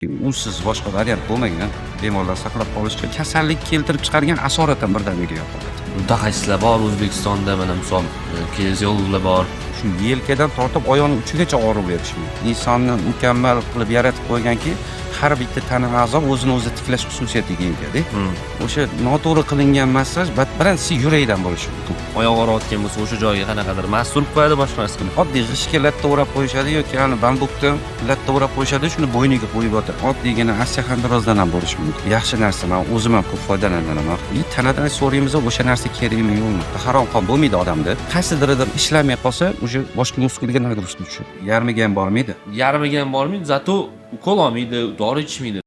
Unsiz boshqa variant bo'lmagan. Bemorlar saqlab qolishga kasallik keltirib chiqargan asorat ham birdaniga yo'qoladi. Mutaxassislar bor O'zbekistonda, mana misol kineziologlar bor. Shu yelkadan tortib oyoqning uchigacha og'riq berishi mumkin. Insonni mukammal qilib yaratib qo'yganki, har bitta tana a'zo o'zini o'zi tiklash xususiyatiga ega-da. O'sha noto'g'ri qilingan massaj birinchisi yurakdan bo'lishi mumkin. Oyoq og'riyotgan bo'lsa, o'sha joyga qanaqadir maz surib qo'yadi, boshqa narsa qilmaydi. Oddiy g'ishtga latta o'rab qo'yishadi yoki yani bambukdan latta o'rab qo'yishadi, shuni bo'yniga qo'yib o'tadi. Oddiygina osteoxondrozdan ham bo'lishi mumkin. Yaxshi narsa, men o'zim ham ko'p foydalanaman. Tanadan so'raymiz, o'sha narsa kerakmi yo'qmi? Harom qon bo'lmaydi odamda. Qaysidirida ishlamay qolsa, o'sha boshqa muskulga нагрузка tushadi. Yarmiga ham bormaydi. Yarmiga ham bormaydi, zato ukol olmaydi, dori ichmaydi.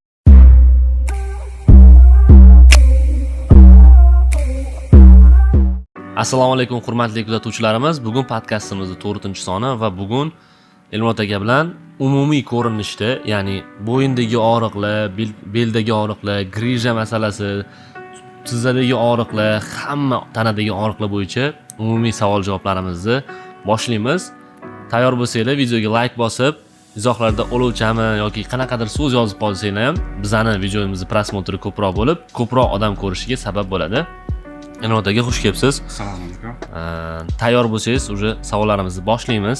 Assalomu alaykum hurmatli kuzatuvchilarimiz. Bugun podkastimizning 4-soni va bugun Elmurod aka bilan umumiy ko'rinishda, ya'ni bo'yindagi og'riqlar, beldagi og'riqlar, grija masalasi, tizzadagi og'riqlar, hamma tanadagi og'riqlar bo'yicha umumiy savol-javoblarimizni boshlaymiz. Tayyor bo'lsanglar, videoga like bosib, izohlarda olovchami yoki qanaqadir so'z yozib qolsanglar ham bizani videomizni просмотр i ko'proq bo'lib, ko'proq odam ko'rishiga sabab bo'ladi. Elmurod aka, xush kelibsiz. Assalomu alaykum. Tayyor bo'lsangiz, уже savollarimizni boshlaymiz.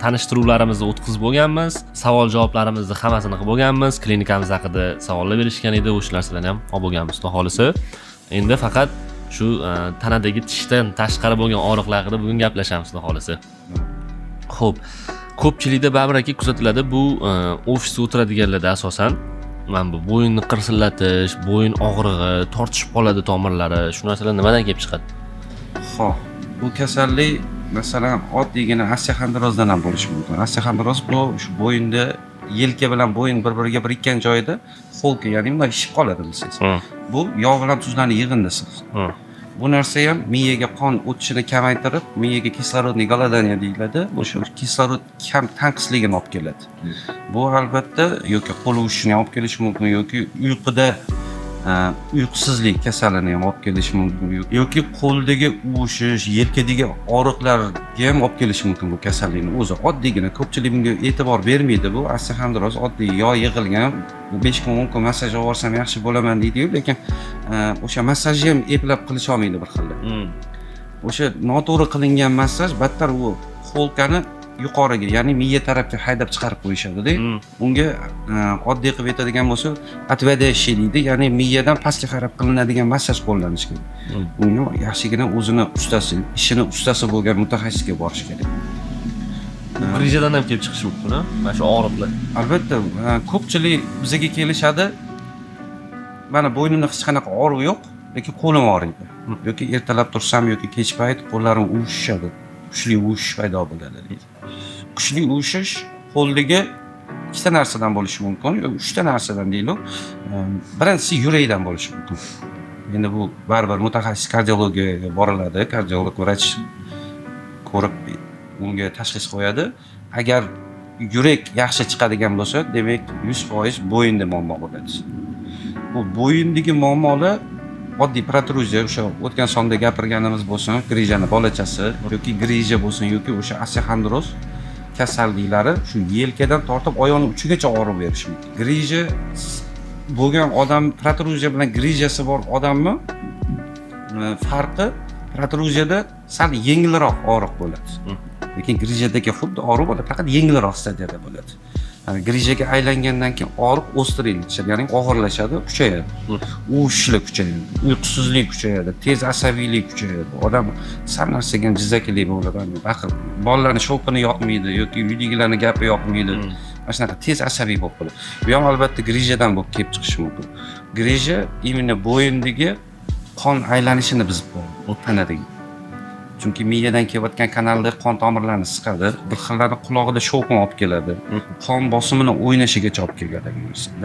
Tanishtiruvlarimizni o'tkazib bo'lganmiz, savol javoblarimizni hammasini qilib bo'lganmiz, klinikamiz haqida savollar berishgan edi, o'sha narsalarni ham olib bo'lganmiz, xudo xohlasa. Endi faqat shu tanadagi tishdan tashqari bo'lgan og'riqlar haqida bugun gaplashamiz, xudo xohlasa. Xo'p, ko'pchilikda baribir aka kuzatiladi bu, ofisda o'tiradiganlarda asosan mana bu bo'yinni qirsillatish, bo'yin og'rig'i, tortishib qoladi tomirlari, shu narsalar nimadan kelib chiqadi? Xo'p, bu kasallik masalan oddiygina osteoxondrozdan ham bo'lishi mumkin. Osteoxondroz bu shu bo'yinda yelka bilan bo'yin bir-biriga birikkan joyida холка, ya'ni bunday shishib qoladi bilsangiz. Bu yog' bilan tuzlarni yig'indisi. Bu narsa ham miyaga qon o'tishini kamaytirib, miyaga кислородный голодание deyiladi. O'sha kislorod kam tanqisligini olib keladi. Bu albatta yoki qo'l uvishini olib kelishi mumkin yoki uyquda uyqusizlik kasalini ham olib kelishi mumkin yoki qo'ldagi uvishish, yelkadagi og'riqlarga ham olib kelishi mumkin bu kasallikni o'zi. Oddiygina ko'pchilik bunga e'tibor bermaydi. Bu osteoxondroz oddiy yog' yig'ilgan, 5 kun 10 kun massaj olib borsam yaxshi bo'laman deydi-yu, lekin o'sha massajni ham eplab qilisha olmaydi bir xilda. O'sha noto'g'ri qilingan massaj battar u холка ni yuqoriga, ya'ni miya tarafga haydab chiqarib qo'yishadi-da. Unga oddiy qilib aytadigan bo'lsa, отводящий deydi, ya'ni miyadan pastga qarab qilinadigan massaj qo'llanish kerak. Unga yaxshigina o'zini ustasi, ishini ustasi bo'lgan mutaxassisga borish kerak. Grijadan ham kelib chiqishi mumkin, a? Mana shu og'riqlar. Albatta, ko'pchilik bizaga kelishadi. Mana bo'ynimda hech qanaqa og'riq yo'q, lekin qo'lim og'riydi. Yoki ertalab tursam yoki kech payt qo'llarim uvishishadi. Kuchli uvishish paydo bo'ladi deydi. Kuchli uvishish qo'ldagi ikkita narsadan bo'lishi mumkin, yoki uchta narsadan deylik. Birinchisi yurakdan bo'lishi mumkin. Endi bu baribir mutaxassis kardiologiyaga boriladi, kardiolog vrach ko'rib unga tashxis qo'yadi. Agar yurak yaxshi chiqadigan bo'lsa, demak 100% bo'yinda muammo bo'ladi. Bu bo'yindagi muammolar oddiy protruziya, o'sha o'tgan sonda gapirganimiz bo'lsin, grijani bolachasi yoki grija bo'lsin yoki o'sha osteoxondroz kasalliklari shu yelkadan tortib oyoqning uchigacha og'riq berishi mumkin. Grija bo'lgan odam, protruziya bilan grijasi bor odamni farqi protruziyada sal yengilroq og'riq bo'ladi. Lekin grijadagi xuddi og'riq bo'ladi, faqat yengilroq stadiyada bo'ladi. Yani grijaga aylangandan keyin og'riq острый lashadi, ya'ni og'irlashadi, kuchayadi. Uvishlar kuchayadi, uyqusizlik kuchayadi, tez asabiylik kuchayadi. Odam sal narsaga ham jizzakili bo'ladi, baqirib, bolalarni shovqini yoqmaydi yoki uydagilarni gapi yoqmaydi. Mana shunaqa tez asabiy bo'lib qoladi. Bu ham albatta grijadan bo'lib kelib chiqishi mumkin. Grija именно bo'yindagi qon aylanishini buzib qo'yadi tanadagi. Chunki miyadan kelayotgan kanalda qon tomirlarini siqadi, bir xillarda qulog'ida shovqin olib keladi, qon bosimini o'ynashigacha olib keladi.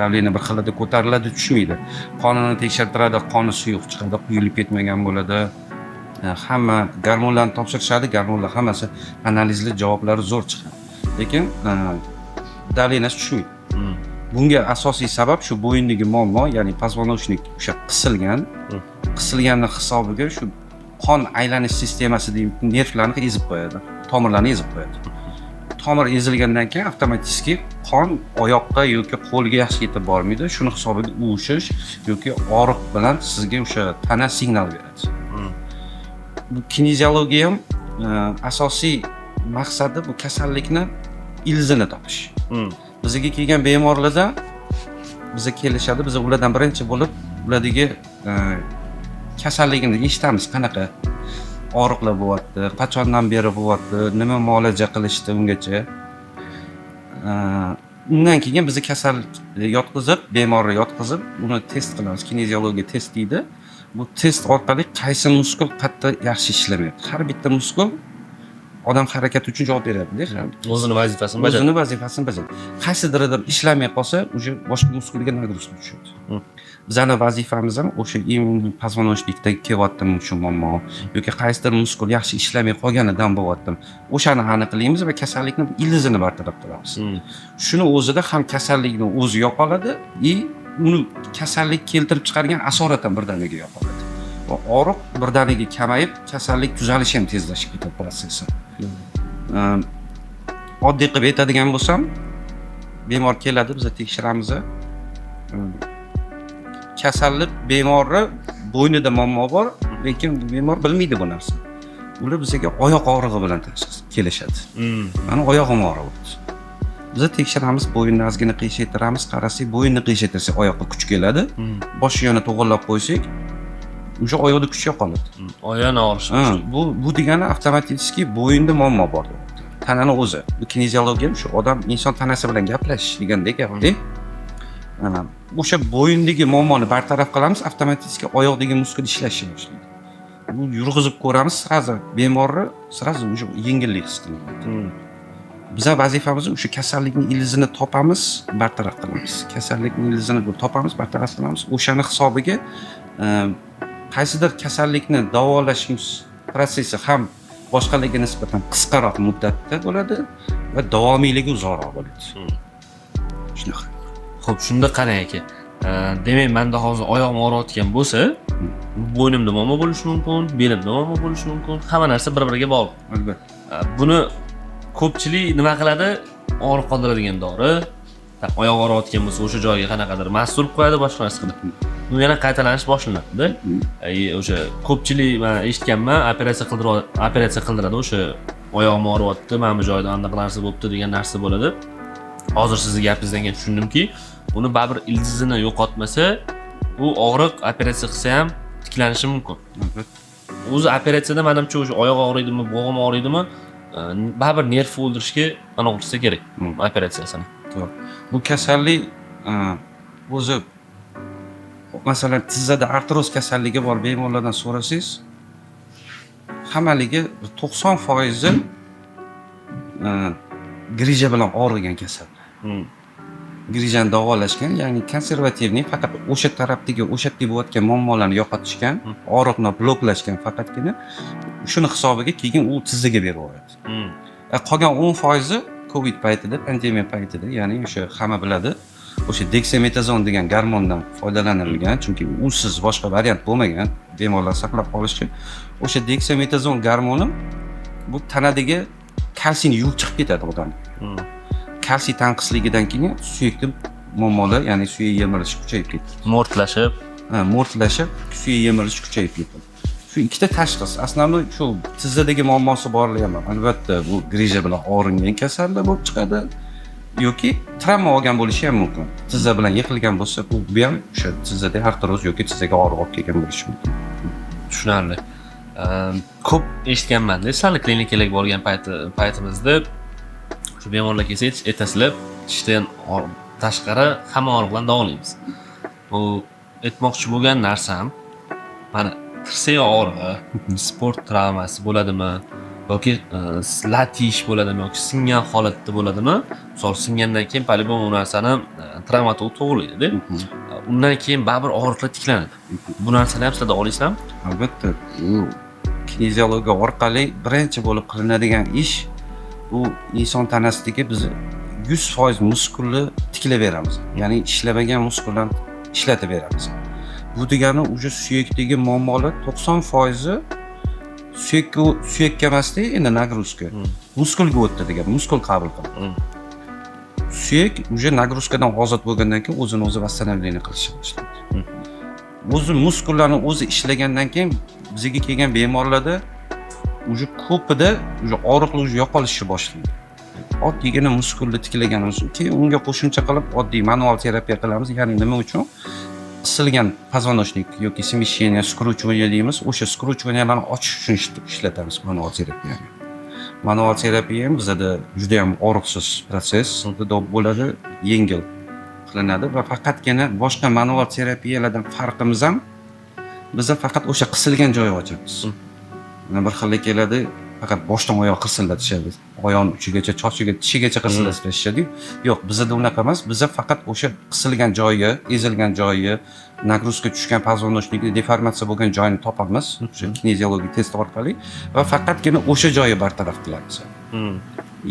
Давление bir xillarda ko'tariladi, tushmaydi. Qonini tekshirtiradi, qoni suyuq chiqadi, quyilib ketmagan bo'ladi. Hamma gormonlarni topshirishadi, gormonlar hammasi analizli javoblari zo'r chiqadi. Lekin давление si tushmaydi. Bunga asosiy sabab shu bo'yindagi muammo, ya'ni позвоночник o'sha qisilgan, qisilganni hisobiga shu qon aylanish sistemasida nervlarni ezib qo'yadi, tomirlarni ezib qo'yadi. Tomir ezilgandan keyin avtomatik qon oyoqqa yoki qo'lga yaxshi yetib bormaydi. Shuni hisobiga uvishish yoki og'riq bilan sizga o'sha tana signal beradi. Bu kineziologiya ham asosiy maqsadi bu kasallikni ildizini topish. Bizga kelgan bemorlarda, biza kelishadi, biz ulardan birinchi bo'lib ulardagi kasalligini eshitamiz, qanaqa og'riqlar bo'lyapti, qachondan beri bo'lyapti, nima muolaja qilishdi ungacha. Undan keyin bizni kasal yotqizib, bemorni yotqizib, uni test qilamiz, kineziologiya test deydi. Bu test orqali qaysi muskul qayerda yaxshi ishlamayapti, har bitta muskul odam harakati uchun javob beradida. O'zini vazifasini bajaradi. O'zini vazifasini bajaradi. Qaysidirida ishlamay qolsa, уже boshqa muskulga нагрузка tushadi. Bizani vazifamiz ham o'sha именно позвоночник da kelyaptimi shu muammo yoki qaysidir muskul yaxshi ishlamay qolganidan bo'lyaptimi, o'shani aniqlaymiz va kasallikni ildizini bartaraf qilamiz. Shuni o'zida ham kasallikni o'zi yo'qoladi и uni kasallik keltirib chiqargan asorat ham birdaniga yo'qoladi va og'riq birdaniga kamayib, kasallik tuzalishi ham tezlashib ketadi, protsessi. Oddiy qilib aytadigan bo'lsam, bemor keladi, biza tekshiramiz. Kasallik bemorni bo'ynida muammo bor, lekin bemor bilmaydi bu narsani. Ular bizga oyoq og'rig'i bilan tashxis kelishadi. Mani oyog'im og'riyapti. Biza tekshiramiz, bo'yinni ozgina qiyshaytiramiz, qarasak, bo'yinni qiyshaytirsak, oyoqqa kuch keladi. Boshni yana to'g'irlab qo'ysak, o'sha oyoqda kuch yo'qoladi. Oyoq og'rishi. Ha, bu degani avtomatik bo'yinda muammo bor. Tanani o'zi. Bu kineziologiya shu odam, inson tanasi bilan gaplashish degandek gapda. Mana o'sha bo'yindagi muammoni bartaraf qilamiz, avtomatik oyoqdagi muskul ishlashni boshlaydi. Bu yurg'izib ko'ramiz, сразу bemorni сразу уже yengillik his qilinadi. Biza vazifamiz o'sha kasallikni ildizini topamiz, bartaraf qilamiz. Kasallikni ildizini topamiz, bartaraf qilamiz. O'shani hisobiga qaysidir kasallikni davolash protsessi ham boshqalarga nisbatan qisqaroq muddatda bo'ladi va davomiyligi uzoqroq bo'ladi. Shunaqa. Xo'p, shunda qarang aka. Demak, menda hozir oyog'im og'riyotgan bo'lsa, bo'ynimda muammo bo'lishi mumkin, belimda muammo bo'lishi mumkin. Hamma narsa bir-biriga bog'liq. Albatta. Buni ko'pchilik nima qiladi? Og'riq qoldiradigan dori, oyoq og'riyotgan bo'lsa, o'sha joyga qanaqadir maz surib qo'yadi, boshqa narsa qiladi. Bu yana qaytalanish boshlanadi. O'sha ko'pchilik, man eshitganman, operatsiya qildirib, operatsiya qildiradi, o'sha oyog'im og'riyapti, mana bu joyda anaqa narsa bo'libdi degan narsa bo'ladi. Hozir sizni gapingizdan keyin tushundimki, uni baribir ildizini yo'qotmasa, u og'riq operatsiya qilsa ham tiklanishi mumkin. Albatta. O'zi operatsiyada, manimcha, o'sha oyoq og'riydimi, bo'g'im og'riydimi, baribir nerv o'ldirishga anaqa qilsa kerak operatsiyasini. To'g'ri. Bu kasallik o'zi, masalan, tizzada artroz kasalligi bor bemorlardan so'rasangiz, hammaligi 90%i грыжа bilan og'rigan kasal. Грыжа ni davolashgan, ya'ni консервативный, faqat o'sha tarafdagi, o'sha yerda bo'layotgan muammolarni yo'qotishgan, og'riqni bloklashgan faqatgina. Shuni hisobiga keyin u tizzaga berib yuboradi. Qolgan 10%i Covid paytida, pandemiya paytida, ya'ni o'sha hamma biladi, o'sha deksametazon degan gormondan foydalanilgan, chunki usiz boshqa variant bo'lmagan bemorlar saqlab qolish uchun. O'sha deksametazon gormoni bu tanadagi kalsiyni yuvib chiqib ketadi odamni. Kalsiy tanqisligidan keyin suyakda muammolar, ya'ni suyak yemirilishi kuchayib ketdi. Mo'rtlashib. Ha, mo'rtlashib, suyak yemirilishi kuchayib ketadi. Shu ikkita tashxis основной. Shu tizzadagi muammosi borlar ham albatta bu грыжа bilan og'ringan kasallar bo'lib chiqadi yoki travma olgan bo'lishi ham mumkin. Tizza bilan yiqilgan bo'lsa, bu ham o'sha tizzada artroz yoki tizzaga og'riq olib kelgan bo'lishi mumkin. Tushunarli. Ko'p eshitganmanda, sizlarni klinikalarga borgan paytimizda shu bemorlar kelsa, aytasizlar, tishdan tashqari hamma og'riqlarni davolaymiz. Bu aytmoqchi bo'lgan narsam, mana tirsak og'rig'i, sport travmasi bo'ladimi yoki lat yeyish bo'ladimi yoki singan holatda bo'ladimi? Misol, singandan keyin по-любому u narsani travmatolog to'g'rilaydida. Undan keyin baribir og'riqlar tiklanadi. Bu narsani ham sizlar davolaysizlarmi? Albatta, u kineziologiya orqali birinchi bo'lib qilinadigan ish bu inson tanasidagi biz 100% muskulni tiklab beramiz, ya'ni ishlamagan muskullarni ishlatib beramiz. Bu degani уже suyakdagi muammolar 90%i Suyakka, suyakka emasda, endi нагрузка muskulga o'tdi degan, muskul qabul qildi. Suyak уже нагрузка dan ozod bo'lgandan keyin o'zini o'zi восстановление qilishni boshlaydi. O'zi muskullarni o'zi ishlagandan keyin bizga kelgan bemorlarda уже ko'pida уже og'riqlar уже yo'qolishni boshlaydi. Oddiygina muskulni tiklaganimiz, keyin unga qo'shimcha qilib oddiy manual terapiya qilamiz. Ya'ni nima uchun? Qisilgan позвоночник yoki смещение, скручивание deymiz, o'sha скручивания larni ochish uchun ishlatamiz manual terapiyani. Manual terapiya ham bizada juda yam og'riqsiz protsess bo'ladi, yengil qilinadi va faqatgina boshqa manual terapiyalardan farqimiz ham, biza faqat o'sha qisilgan joyi ochamiz. Mana, bir xili keladi, faqat boshdan oyoq qirsillatishadi, oyoqni uchigacha, chochiga, tishigacha qirsillatishadi. Yo'q, bizada unaqa emas. Biza faqat o'sha qisilgan joyi, ezilgan joyi, нагрузка tushgan позвоночник, deformatsiya bo'lgan joyini topamiz o'sha kineziologik test orqali va faqatgina o'sha joyi bartaraf qilamiz.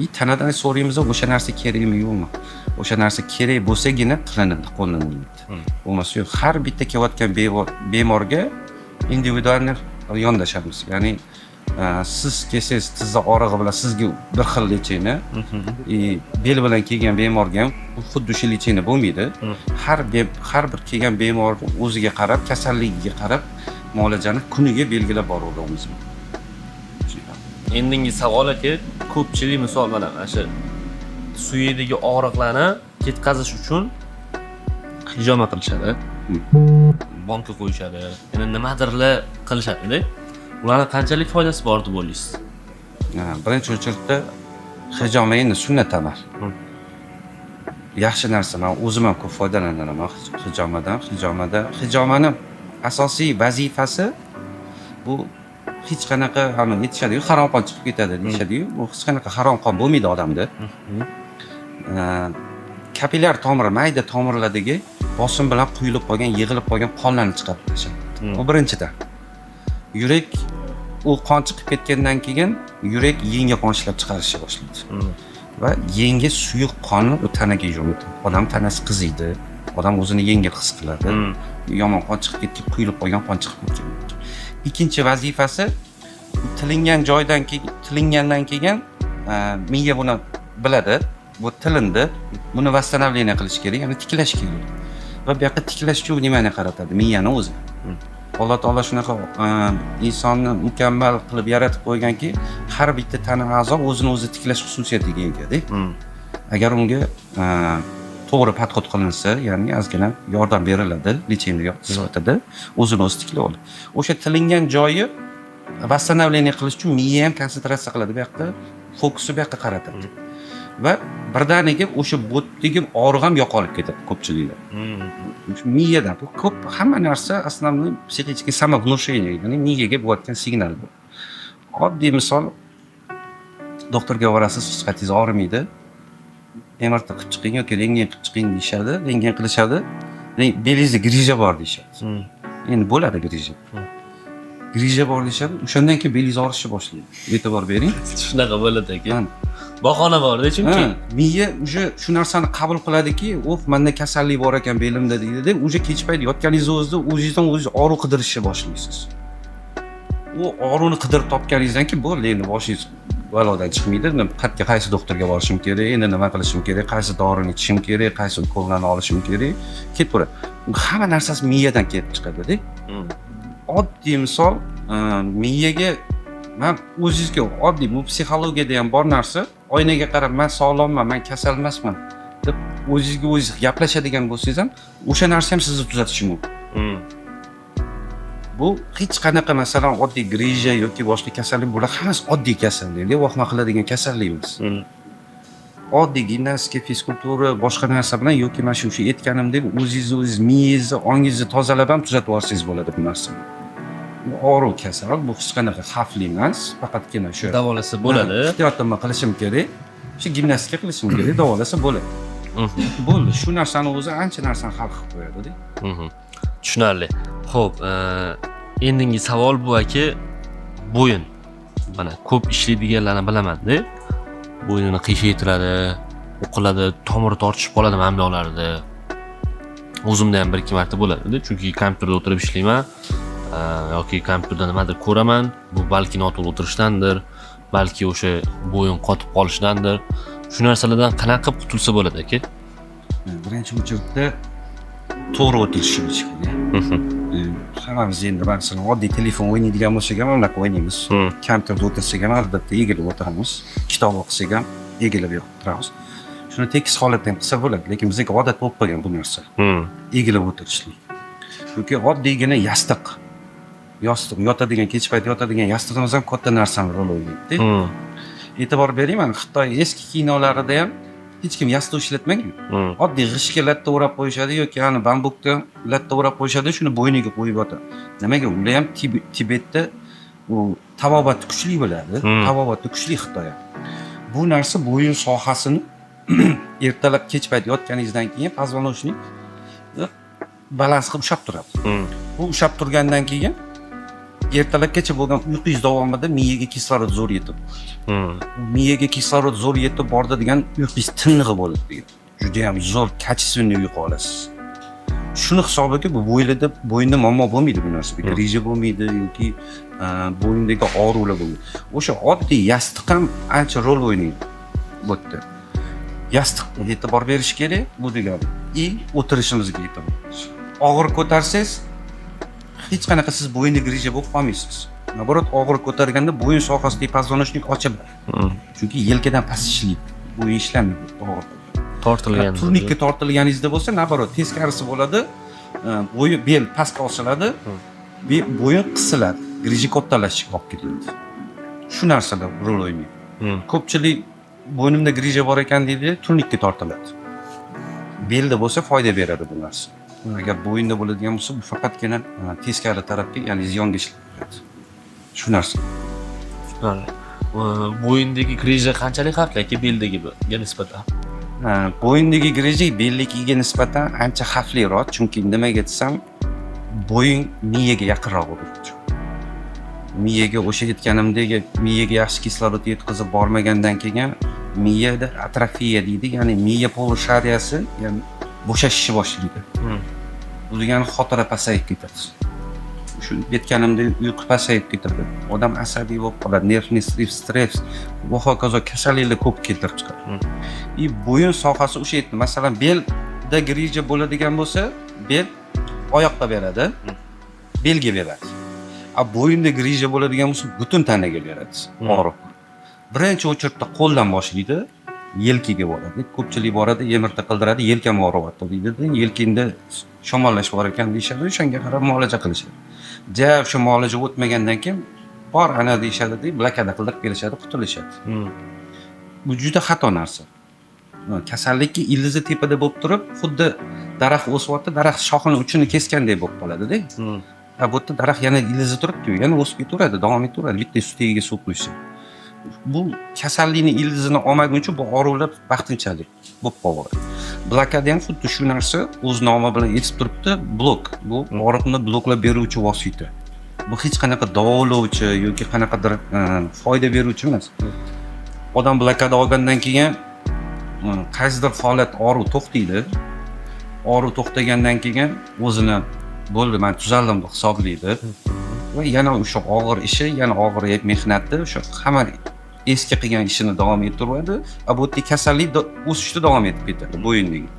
И tanadan so'raymiz, o'sha narsa kerakmi, yo'qmi. O'sha narsa kerak bo'lsagina qilinadi, qo'llaniladi, bo'lmasa yo'q. Har bitta kelayotgan bemorga индивидуальный yondashamiz. Ya'ni siz kelsangiz tizza og'rig'i bilan, sizga bir xil лечение и bel bilan kelgan bemorga ham xuddi o'sha лечение bo'lmaydi. Har bir kelgan bemor o'ziga qarab, kasalligiga qarab muolajani kuniga belgilab boraveramiz. Endingi savol, aka, ko'pchilik, misol, mana shu suyakdagi og'riqlarni ketkazish uchun hijoma qilishadi, banka qo'yishadi, yana nimadirlar qilishadida. Ularni qanchalik foydasi bor deb o'ylaysiz? Ha, birinchi очередь da hijoma endi sunnat amal, yaxshi narsa. Man o'zim ham ko'p foydalanaman hijomadan. Hijomani asosiy vazifasi bu hech qanaqa, hani aytishadiyu, harom qon chiqib ketadi deyishadiyu, bu hech qanaqa harom qon bo'lmaydi odamda. Kapillyar tomiri, mayda tomirlardagi bosim bilan quyilib qolgan, yig'ilib qolgan qonlarni chiqarib tashlaydi. Bu birinchidan. Yurak, u qon chiqib ketgandan keyin yurak yangi qon ishlab chiqarishni boshlaydi va yangi suyuq qonni u tanaga jo'natadi. Odam tanasi qiziydi, odam o'zini yengil his qiladi, yomon qon chiqib ketgan, quyilib qolgan qon chiqib ketgan. Ikkinchi vazifasi, tilingan joydan keyin, tilingandan keyin miya buni biladi, bu tilindi, buni восстановление qilish kerak, ya'ni tiklash kerak va bu yoqqa tiklash uchun внимание qaratadi miyani o'zi. Alloh taolo shunaqa insonni mukammal qilib yaratib qo'yganki, har bitta tana a'zo o'zini o'zi tiklash xususiyatiga egada, agar unga to'g'ri подход qilinsa, ya'ni ozgina yordam beriladi лечение sifatida, o'zini o'zi tiklab oladi. O'sha tilingan joyi восстановление qilish uchun miya ham konsentratsiya qiladi, bu yoqda fokusni bu yoqqa qaratadi va birdaniga o'sha bo'tdagi og'riq ham yo'qolib ketadi ko'pchilikda. Miyadan bu ko'p, hamma narsa основной психический самовнушение, ya'ni miyaga bo'layotgan signal bu. Oddiy misol, doktorga borasiz, hech qayeringiz og'rimaydi, MRT qilib chiqing yoki rentgen qilib chiqing deyishadi. Rentgen qilishadi, belingizda грыжа bor deyishadi. Endi bo'ladi, грыжа, грыжа bor deyishadi. O'shandan keyin belingiz og'rishni boshlaydi, e'tibor bering. Shunaqa bo'ladi, aka. Ha. Bahona borda chunki. Ha, miya уже shu narsani qabul qiladiki, "Of, manda kasallik bor ekan belimda", deydida, уже kech payt yotganingizni o'zida o'zingizdan o'zingiz og'riq qidirishni boshlaysiz. U og'riqni qidirib topganingizdan keyin bo'ldi, endi boshingiz balodan chiqmaydi. Qayerga, qaysi doktorga borishim kerak, endi nima qilishim kerak, qaysi dorini ichishim kerak, qaysi ukollarni olishim kerak, ketaveradi. Hamma narsasi miyadan kelib chiqadida. Oddiy misol, miyaga man o'zingizga oddiy, bu psixologiyada ham bor narsa, oynaga qarab "Man sog'lomman, man kasal emasman" deb o'zingizga o'zingiz gaplashadigan bo'lsangiz ham, o'sha narsa ham sizni tuzatishi mumkin. Bu hech qanaqa, masalan, oddiy грыжа yoki boshqa kasallik, bular hammasi oddiy kasallik, vahima qiladigan kasallik emas. Oddiy gimnastika, fizkultura, boshqa narsa bilan yoki mana shu o'sha aytganimdek, o'zingizni o'zingiz miyangizni, ongingizni tozalab ham tuzatib yuborsangiz bo'ladi bu narsani. Bu og'riq kasal, bu hech qanaqa xavfli emas, faqatgina shu Davolasa bo'ladi. Ehtiyot nima qilishim kerak, shu gimnastika qilishim kerak, davolasa bo'ladi. Bo'ldi, shu narsani o'zi ancha narsani hal qilib qo'yadida. Tushunarli. Xo'p, endingi savol bu, aka, bo'yin. Mana, ko'p ishlaydiganlarni bilamanda, bo'ynini qiyshaytiradi, o'qiladi, tomiri tortishib qoladi mana bu yoqlarida. O'zimda ham bir ikki marta bo'ladida, chunki kompyuterda o'tirib ishlayman. Yoki kompyuterda nimadir ko'raman, bu balki noto'g'ri o'tirishdandir, balki o'sha bo'yin qotib qolishidandir. Shu narsalardan qanaqa qilib qutulsa bo'ladi, aka? Birinchi очередь da to'g'ri o'tirishimiz kerak. Hammamiz endi, masalan, oddiy telefon o'ynaydigan bo'lsak ham, unaqa o'ynaymiz. Kompyuterda o'tirsak ham, albatta, egilib o'tiramiz. Kitob o'qisak ham, egilib o'tiramiz. Shuni tekis holatda ham qilsa bo'ladi, lekin bizga odat bo'lib qolgan bu narsa, egilib o'tirishlik. Yoki oddiygina yostiq, yotadigan, kech payt yotadigan yostig'imiz ham katta narsani rol o'ynaydi. E'tibor bering, mana Xitoy eski kinolarida ham hech kim yostiq ishlatmagan. Oddiy g'ishtga latta o'rab qo'yishadi yoki ani bambukka latta o'rab qo'yishadi, shuni bo'yniga qo'yib yotadi. Nimaga? Ular ham Tibetda u tabobatni kuchli biladi. Tabobatni kuchli Xitoy ham. Bu narsa bo'yin sohasini ertalab, kech payt yotganingizdan keyin позвоночник balans qilib ushlab turadi. Bu ushlab turgandan keyin ertalabgacha bo'lgan uyqungiz davomida miyaga kislorod zo'r yetib, miyaga kislorod zo'r yetib bordi degan, uyqungiz tiniq bo'ladi degan, judayam zo'r, качественный uyqu olasiz. Shuni hisobiga bu bo'ylarda, bo'yinda muammo bo'lmaydi, bu narsa грыжа bo'lmaydi yoki bo'yindagi og'riqlar bo'lmaydi. O'sha oddiy yostiq ham ancha rol o'ynaydi bu yerda. Yostiqqa e'tibor berish kerak bu degani и o'tirishimizga e'tibor berish. Og'ir ko'tarsangiz, hech qanaqa siz bo'yinda грыжа bo'lib qolmaysiz. Наоборот, og'ir ko'targanda bo'yin sohasidagi позвоночник ochiladi, chunki yelkadan past ishlaydi, bo'yin ishlamaydi og'ir. Tortilgan. Turnikka tortilganingizda bo'lsa, наоборот, teskarisi bo'ladi. Bo'yi, bel pastga osiladi, bo'yin qisiladi, грыжа kattalashishiga olib keladi. Shu narsalar rol o'ynaydi. Ko'pchilik bo'ynimda грыжа bor ekan deydi, turnikka tortiladi. Belda bo'lsa, foyda beradi bu narsa. Agar bo'yinda bo'ladigan bo'lsa, bu faqatgina teskari tarafga, ya'ni ziyonga ishlab beradi shu narsa. Tushunarli. Bo'yindagi грыжа qanchalik xavfli, aka, beldagiga nisbatan? Ha, bo'yindagi грыжа belnikiga nisbatan ancha xavfliroq, chunki nimaga desam, bo'yin miyaga yaqinroq bo'ladi. Miyaga, o'sha aytganimdek, miyaga yaxshi kislorod yetkazib bormagandan keyin miyada atrofiya deydi, ya'ni miya полушария si, ya'ni bo'shashishni boshlaydi. Bu degani xotira pasayib ketadi, shu aytganimdek, uyqu pasayib ketadi, odam asabiy bo'lib qoladi, нервный срыв, stress va hokazo kasalliklar ko'p keltirib chiqadi. И bo'yin sohasi, o'sha aytdim, masalan, belda грыжа bo'ladigan bo'lsa, bel oyoqqa beradi, belga beradi. А bo'yinda грыжа bo'ladigan bo'lsa, butun tanaga beradi. Og'riq birinchi очередь da qo'ldan boshlaydi, yelkaga boradi. Ko'pchilik boradi, MRT qildiradi, yelkam og'riyapti deydi, yelkangda shamollash bor ekan deyishadi, o'shanga qarab muolaja qilishadi. Ja o'sha muolaja o'tmagandan keyin bor, ana deyishadi, blokada qildirib kelishadi, qutulishadi. Bu juda xato narsa. Kasallikka ildizi tepada bo'lib turib, xuddi daraxt o'syapti, daraxt shoxini uchini keskandek bo'lib qoladida. А bu yerda daraxt yana ildizi turibdiyu, yana o'sib ketaveradi, davom etaveradi, bitta tagiga suv quysa. Bu kasallikni ildizini olmaguncha bu og'riqlar vaqtinchalik bo'lib qolaveradi. Blokada ham xuddi shu narsa, o'z nomi bilan aytib turibdi, blok. Bu og'riqni bloklab beruvchi vosita. Bu hech qanaqa davolovchi yoki qanaqadir foyda beruvchi emas. Odam blokada olgandan keyin qaysidir holat og'riq to'xtaydi. Og'riq to'xtagandan keyin o'zini bo'ldi, man tuzaldim deb hisoblaydi va yana o'sha og'ir ishi, yana og'ir mehnati, o'sha hamma eski qilgan ishini davom ettiraveradi. А bu yerda kasallik o'sishda davom etib ketadi bo'yindagi.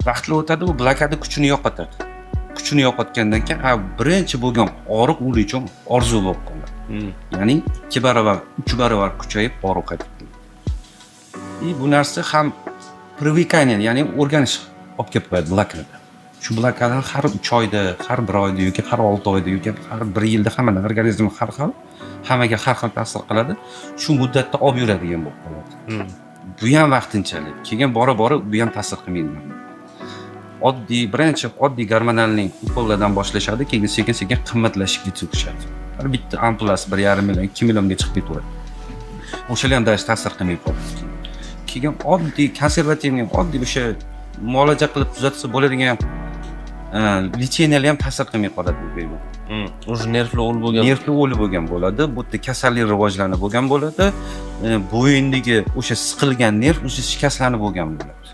Vaqtlar o'tadi, u blokada kuchini yo'qotadi. Kuchini yo'qotgandan keyin birinchi bo'lgan og'riq ular uchun orzu bo'lib qoladi. Ya'ni 2 barobar, 3 barobar kuchayib, og'riq qaytib keladi. И bu narsa ham привыкание, ya'ni o'rganish olib kelib qo'yadi blokada. Shu blokadani har 3 oyda, har bir oyda yoki har 6 oyda yoki har bir yilda, hammani organizmi har xil, hammaga har xil ta'sir qiladi, shu muddatda olib yuradigan bo'lib qoladi. Bu ham vaqtinchalik, keyin bora bora bu ham ta'sir qilmaydi. Oddiy, birinchi oddiy гормональный ukollardan boshlashadi, keyin sekin sekin qimmatlashib ketishadi. Har bitta ampulasi 1,5 million, 2 millionga chiqib ketaveradi. O'shalar ham даже ta'sir qilmay qoladi. Keyin oddiy консервативный, oddiy o'sha muolaja qilib tuzatsa bo'ladigan лечения lar ham ta'sir qilmay qoladi bu bemor. Уже nervlar o'lib bo'lgan. Nervli o'lib bo'lgan bo'ladi, bu yerda kasallik rivojlanib bo'lgan bo'ladi. Bo'yindagi o'sha siqilgan nerv o'sha shikastlanib bo'lgan bo'ladi.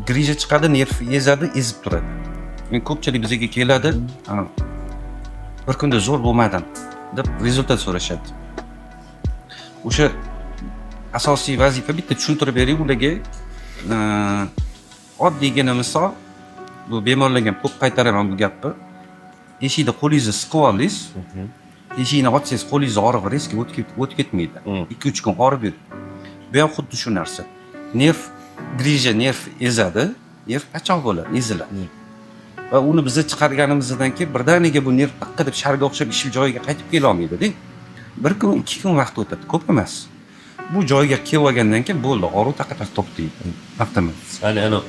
Грыжа chiqadi, nerv ezadi, ezib turadi. Ko'pchilik bizga keladi, Bir kunda zo'r bo'lmadim deb результат so'rashadi. O'sha asosiy vazifa bitta tushuntirib bering ularga. Oddiygina misol, bu bemorlarga ham ko'p qaytaraman bu gapni. Eshikda qo'lingizni siqib oldingiz, eshikni ochsangiz qo'lingizni og'rig'i резко o'tib ketmaydi. 2-3 kun og'rib yuradi. Bu ham xuddi shu narsa. Nerv, грыжа nerv ezadi, nerv pachoq bo'ladi, eziladi. Va uni biza chiqarganimizdan keyin birdaniga bu nerv taqqa deb sharga o'xshab ish joyiga qaytib kelolmaydida. Bir kun, 2 kun vaqt o'tadi, ko'p emas. Bu joyiga kelib olgandan keyin bo'ldi, og'riq taqa taq to'xtaydi avtomatik. Ya'ni ana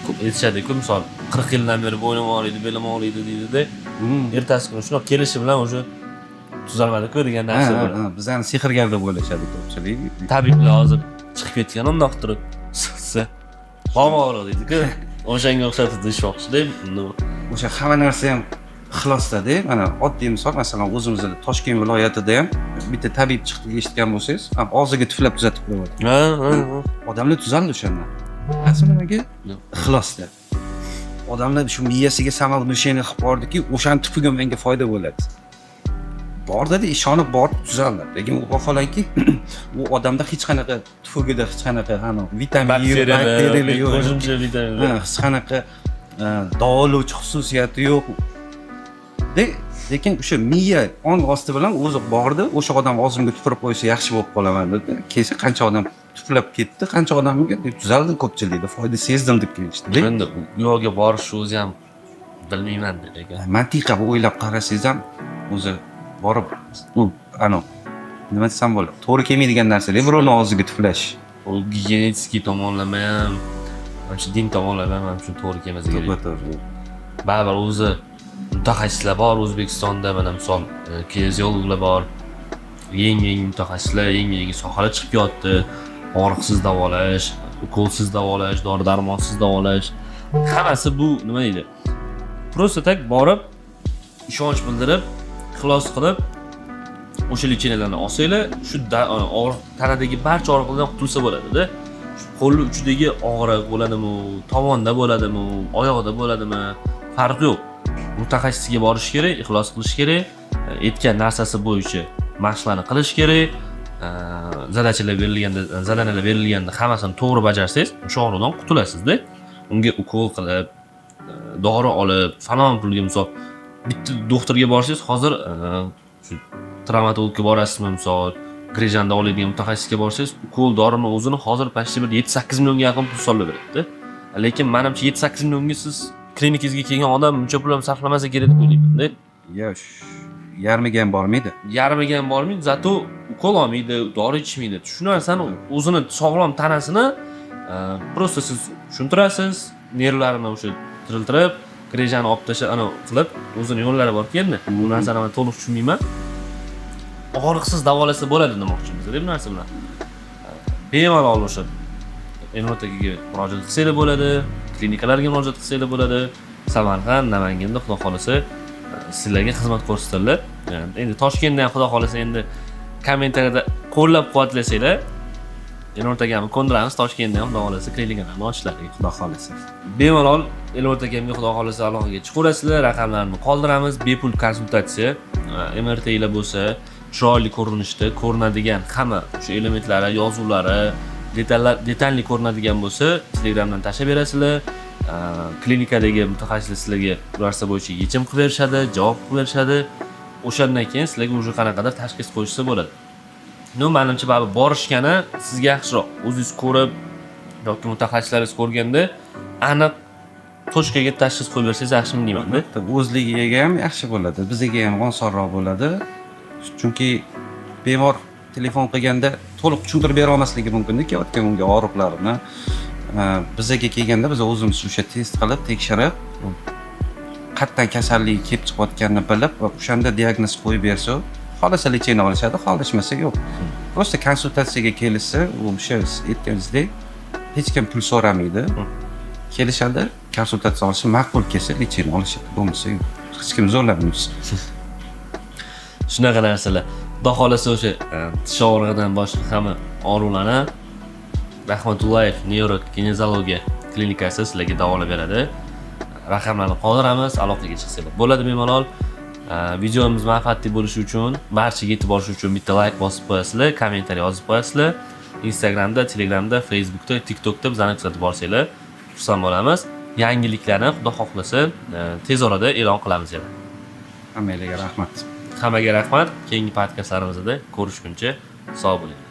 ko'p aytishadiku, misol, 40 yildan beri bo'ynim og'riydi, belim og'riydi deydida, ertasi kuni shunaqa kelishi bilan уже tuzalmadiku degan narsa bo'ladi. Ha, bizani sehrgar deb o'ylashadi ko'pchilik. Tabiblar hozir chiqib ketgan, undoq turib siqsa, bormi og'riq deydiku, o'shanga o'xshatib deyishmoqchida. O'sha hamma narsa ham ixlosdada. Mana oddiy misol, masalan, o'zimizni Toshkent viloyatida ham bitta tabib chiqdi, eshitgan bo'lsangiz, ham og'ziga tuflab tuzatib qo'yadi. Ha ha ha. Odamlar tuzaldi o'shandan. Bilasizmi nimaga? Yo'q. Ixlosda. Odamlar shu miyasiga самовнушение qilib bordiki, o'shani tufugi menga foyda bo'ladi. Bor dedi, ishonib borib tuzaldi. Lekin u vaholanki u odamda hech qanaqa tufugida hech qanaqa anavi vitamin yo'q, bakteriyalar yo'q. Qo'shimcha vitaminlar. Ha, hech qanaqa davolovchi xususiyati yo'q. Lekin o'sha miya ong osti bilan o'zi bordi, o'sha odam og'zimga tupurib qo'ysa yaxshi bo'lib qolaman dedi. Kelsa qancha odam tuflab ketdi, qancha odamga tuzaldi, ko'pchilikda foyda sezdim deb kelishdi. Endi u yoqga borish o'zi ham bilmayman dedi aka. Mantiqan o'ylab qarasangiz ham, o'zi borib u anavi nima desam bo'ladi, to'g'ri kelmaydigan narsa birovni og'ziga tuflash. U genetik tomonlama ham, mana shu din tomonlama ham shu to'g'ri kelmasa kerak. To'g'ri. Baribir o'zi mutaxassislar bor O'zbekistonda, mana misol kineziologlar bor, yangi yangi mutaxassislar, yangi yangi sohalar chiqib kelyapti. Og'riqsiz davolash, ukolsiz davolash, dori darmonsiz davolash, hammasi bu nima deydi, просто так borib, ishonch bildirib, ixlos qilib o'sha лечения larni olsanglar, shu og'riq, tanadagi barcha og'riqlardan qutulsa bo'ladida. Shu qo'lni uchidagi og'riq bo'ladimi, tovonda bo'ladimi, oyoqda bo'ladimi, farqi yo'q, mutaxassisga borish kerak, ixlos qilish kerak, aytgan narsasi bo'yicha mashqlarni qilish kerak, задача lar berilganda, задания lar berilganda hammasini to'g'ri bajarsangiz, o'sha og'riqdan qutulasizda. Unga ukol qilib, dori olib, falon pulga, misol, bitta doktorga borsangiz hozir, shu travmatologga borasizmi, misol, грыжа ni davollaydigan mutaxassisga borsangiz, ukol dorini o'zini hozir почти bir 7-8 millionga yaqin pul solib beradida. Lekin manimcha, 7-8 millionga siz klinikangizga kelgan odam buncha pul ham sarflamasa kerak deb o'ylaymanda. Yo, yarmiga ham bormaydi. Yarmiga ham bormaydi, зато ukol olmaydi, dori ichmaydi. Shu narsani o'zini sog'lom tanasini просто siz tushuntirasiz, nervlarini o'sha tiriltirib, грыжа ni olib tashlab, anavi qilib, o'zini yo'llari borku. Endi bu narsani man to'liq tushunmayman. Og'riqsiz davolasa bo'ladi demoqchimiz bu narsa bilan. Bemalol o'sha Elmurod akaga murojaat qilsanglar bo'ladi, klinikalarga murojaat qilsanglar bo'ladi. Samarqand, Namanganda xudo xohlasa sizlarga xizmat ko'rsatiladi. Endi Toshkentda ham xudo xohlasa, endi kommentariyada qo'llab quvvatlasanglar, Elmurod akamni ko'ndiramiz, Toshkentda ham xudo xohlasa klinikalarni ochishlarga. Xudo xohlasa. Bemalol Elmurod akamga xudo xohlasa aloqaga chiqaverasizlar, raqamlarni qoldiramiz. Bepul konsultatsiya, MRT lar bo'lsa, chiroyli ko'rinishda ko'rinadigan hamma o'sha elementlari, yozuvlari detallar, детальный ko'rinadigan bo'lsa, Telegramdan tashlab berasizlar. Klinikadagi mutaxassislar sizlarga bu narsa bo'yicha yechim qilib berishadi, javob qilib berishadi. O'shandan keyin sizlarga уже qanaqadir tashxis qo'yishsa bo'ladi. Ну, manimcha, baribir borishgani sizga yaxshiroq. O'zingiz ko'rib yoki mutaxassislaringiz ko'rganda aniq точка ga tashxis qo'yib bersangiz yaxshimi deymanda. Albatta, o'zligiga ham yaxshi bo'ladi, bizga ham osonroq bo'ladi, chunki bemor telefon qilganda to'liq tushuntirib bera olmasligi mumkinda kelayotgan unga og'riqlarini. Bizaga kelganda biz o'zimiz o'sha test qilib, tekshirib, qayerdan kasalligi kelib chiqayotganini bilib va o'shanda diagnoz qo'yib bersa, xohlasa лечение olishadi, xohlashmasa yo'q. Просто konsultatsiyaga kelishsa, u o'sha siz aytganingizdek hech kim pul so'ramaydi. Kelishadi, konsultatsiya olishsa, ma'qul kelsa лечение olishadi, bo'lmasa yo'q, hech kim zo'rlamaymiz. Shunaqa narsalar. Xudo xohlasa o'sha tish og'rig'idan boshqa hamma og'riqlarni Rahmatullayev neyrokineziologiya klinikasi sizlarga davolab beradi. Raqamlarni qoldiramiz, aloqaga chiqsanglar bo'ladi bemalol. Videomiz manfaatli bo'lishi uchun, barchaga yetib borishi uchun bitta layk bosib qo'yasizlar, kommentariy yozib qo'yasizlar. Instagramda, Telegramda, Facebookda, TikTokda bizani kuzatib borsanglar, xursand bo'lamiz. Yangiliklarni, xudo xohlasa, tez orada e'lon qilamiz yana. Hammanglarga rahmat. Hammaga rahmat. Keyingi podkastlarimizda ko'rishguncha sog' bo'ling.